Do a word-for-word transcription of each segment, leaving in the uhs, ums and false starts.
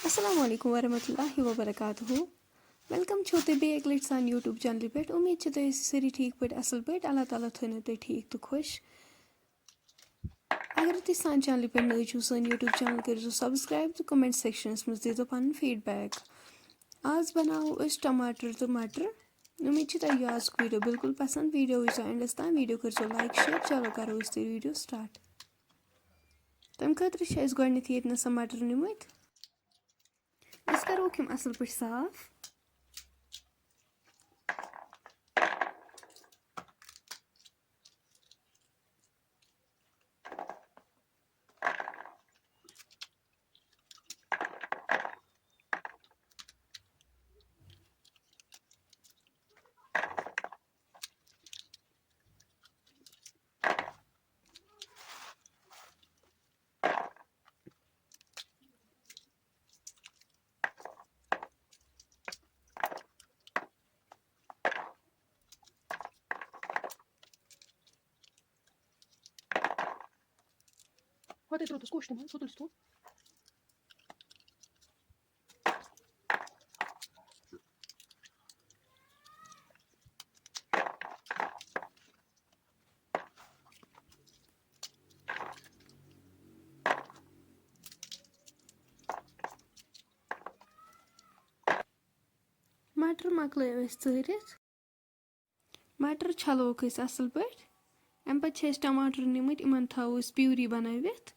السلام علیکم ورحمۃ اللہ وبرکاتہ۔ ویلکم چھو تُہۍ بیٚیہِ اَکہِ لَٹہِ سانہِ YouTube چینلہِ پٮ۪ٹھ۔ اُمید چھِ تُہۍ ٲسِو سٲری ٹھیٖک پٲٹھۍ، اَصٕل پٲٹھۍ۔ اللہ تعالیٰ تھٲینو تُہۍ ٹھیٖک تہٕ خۄش۔ اگر تُہۍ سانہِ چینلہِ پٮ۪ٹھ نٔوۍ چھِو، سٲنۍ YouTube چینل کٔرۍزیو subscribe تہٕ comment sectionس منٛز دیٖزیو پَنُن feedback۔ آز بَناوو أسۍ ٹماٹر تہٕ مٹر۔ اُمید چھِ تۄہہِ یہِ آزُک video بالکل پسنٛد۔ Video وٕچھزیو endس تام، video کٔرۍزیو like، share۔ چلو کَرو أسۍ تیٚلہِ video start۔ تَمہِ خٲطرٕ چھِ اَسہِ گۄڈٕنٮ۪تھ ییٚتہِ نَسَن مٹر نِمٕتۍ۔ أسۍ کَروکھ یِم اَصٕل پٲٹھۍ صاف۔ ہوتَے ترٛووتُس کوٚش تِمَن، سُہ تُلۍ سُہ۔ مٹر مۄکلٲے أسۍ ژٲرِتھ۔ مٹر چھلوکھ أسۍ اَصٕل پٲٹھۍ۔ اَمہِ پَتہٕ چھِ اَسہِ ٹماٹر نِمٕتۍ، یِمَن تھاوو أسۍ puree بَنٲوِتھ۔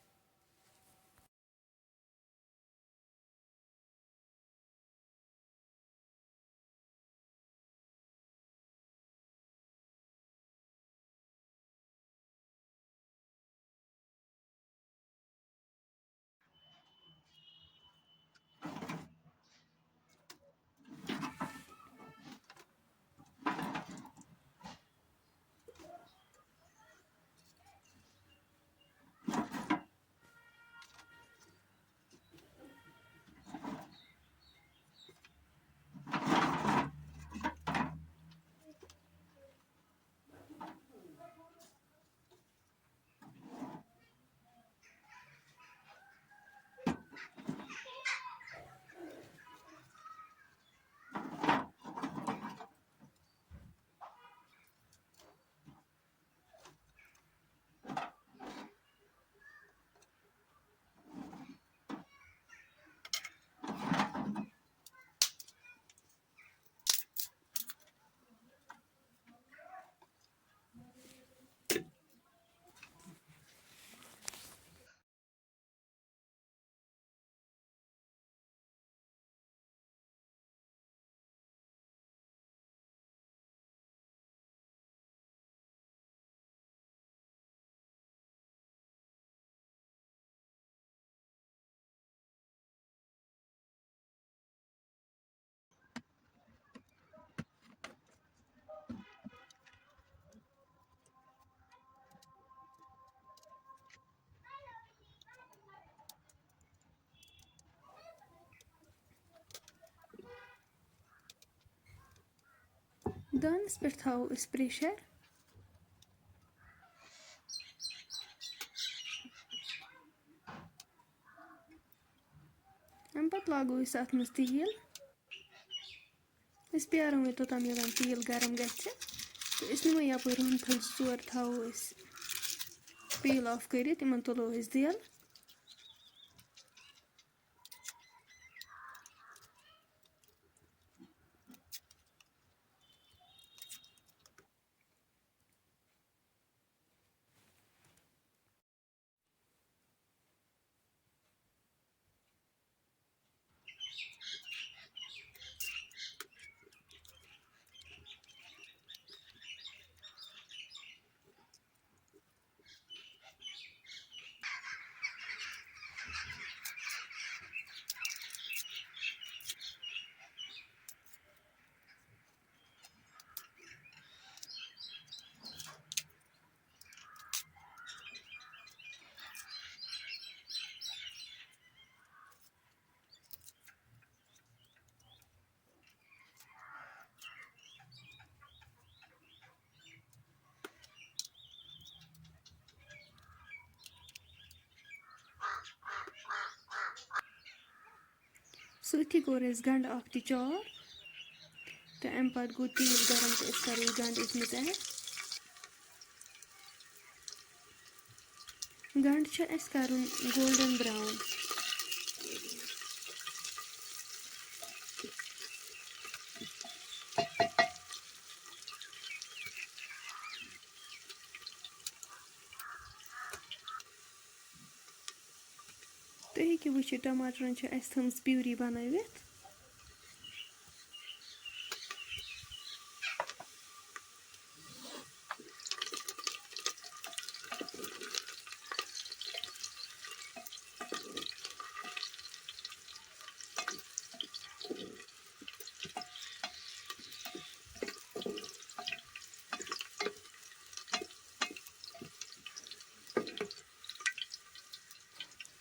دانَس پٮ۪ٹھ تھاوو أسۍ pressure۔ اَمہِ پَتہٕ لاگو أسۍ اَتھ منٛز تیٖل۔ أسۍ پیارو وۄنۍ توٚتام، یوٚتام تیٖل گرم گژھِ۔ تہٕ أسۍ نِمو یَپٲرۍ رُہن پھٔلۍ زٕ ژور، تھاوو أسۍ peel off کٔرِتھ، یِمن تُلو أسۍ دٮ۪ل۔ سۭتی کوٚر اَسہِ گنٛڈٕ اَکھ تہِ chop، تہٕ اَمہِ پَتہٕ گوٚو تیٖل گرم تہٕ أسۍ کَرو یہِ گنٛڈٕ أتھۍ منٛز add۔ گنٛڈٕ چھُ اَسہِ کَرُن golden brown۔ تُہۍ ہیٚکِو وٕچھِتھ، ٹماٹرَن چھِ اَسہِ تھٲومٕژ puree بَنٲوِتھ۔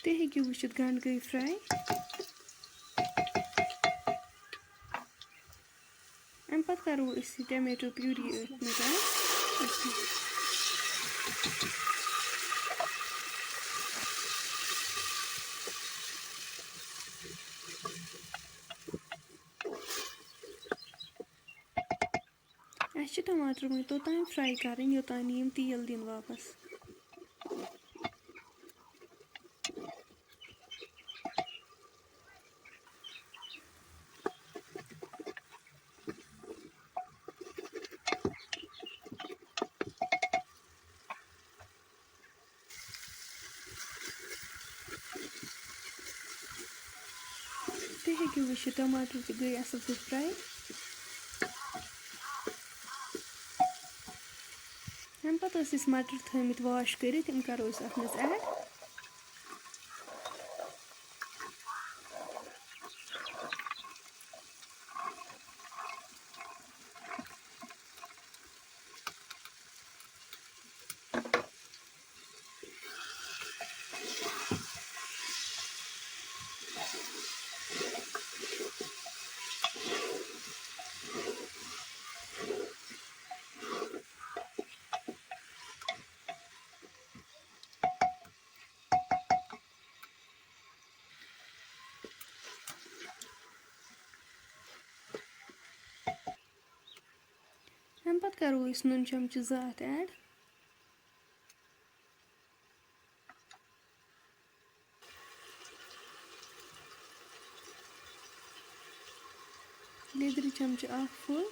تُہۍ ہیٚکِو وٕچھِتھ، گنٛڈٕ گٔے fry۔ اَمہِ پَتہٕ کَرو أسۍ یہِ tomato puree أتھۍ منٛز add۔ اَسہِ چھِ ٹماٹر وۄنۍ توٚتام fry کَرٕنۍ، یوٚتام نہٕ یِم تیٖل دِن واپَس۔ تُہۍ ہیٚکِو وٕچھِتھ، ٹماٹر تہِ گٔے اَصٕل پٲٹھۍ fry۔ اَمہِ پَتہٕ ٲسۍ أسۍ مَٹر تھٲومٕتۍ wash کٔرِتھ، یِم کَرو أسۍ اَتھ منٛز add۔ اَمہِ پَتہٕ کَرو أسۍ نُن چَمچہٕ زٕ اَتھ add۔ لیٚدرِ چَمچہٕ اَکھ full۔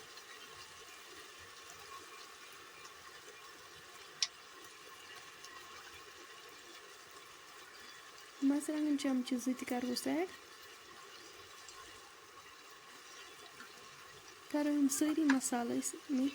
مَرژٕوانٛگَن چَمچہٕ زٕ تہِ کَرو أسۍ add۔ کَرو یِم سٲری مصالہٕ أسۍ mix۔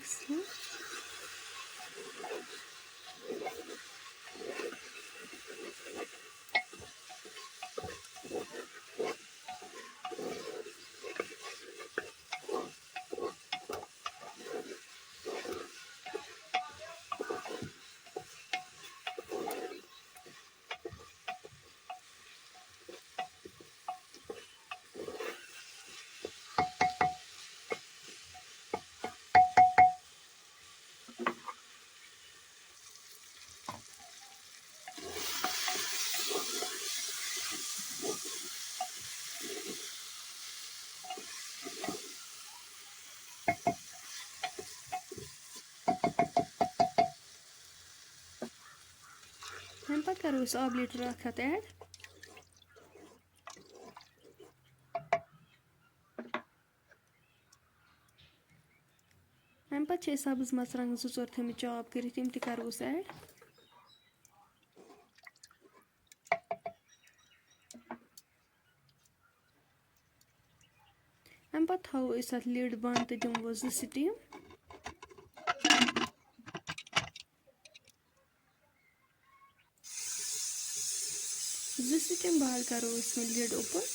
اَمہِ پَتہٕ کَرو أسۍ آب لیٖٹر اَکھ اَتھ add۔ اَمہِ پَتہٕ چھِ أسۍ سَبٕز مَرژٕوانٛگَن زٕ ژور تھٲومٕتۍ chop کٔرِتھ، یِم تہِ کَرو أسۍ add۔ اَمہِ پَتہٕ تھاوو أسۍ اَتھ lid بنٛد تہٕ دِموس زٕ steam۔ زٕ steam بعد کَرو أسۍ وۄنۍ lid open۔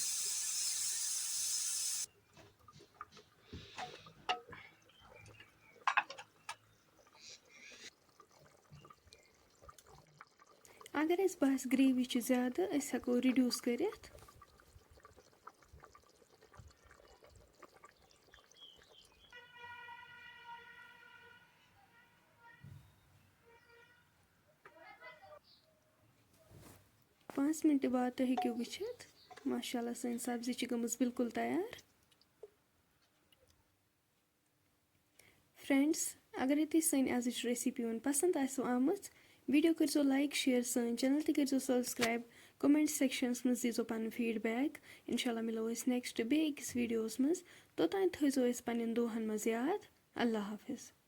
اگر اَسہِ باسہِ gravy چھِ زیادٕ، أسۍ ہٮ۪کو reduce کٔرِتھ۔ پانٛژھ مِنٹہٕ بعد تُہۍ ہیٚکِو وٕچھِتھ، ماشاء اللہ، سٲنۍ سبزی چھِ گٔمٕژ بالکل تیار۔ فرینڈز، اگرے تۄہہِ سٲنۍ ازٕچ ریسیپی وۄنۍ پسند آسِوٕ آمٕژ، ویڈیو کٔرزیو لایک، شیئر، سٲنۍ چینل تہِ کٔرزیو سبسکرائب، کمنٹ سیکشنس منٛز دیٖزیو پنُن فیڈ بیک۔ انشاء اللہ مِلو أسۍ نیکسٹ بیٚیہِ أکِس ویڈیوس منٛز۔ توٚتام تھٲیزیو أسۍ پننٮ۪ن دُعاہن منٛز یاد۔ اللہ حافظ۔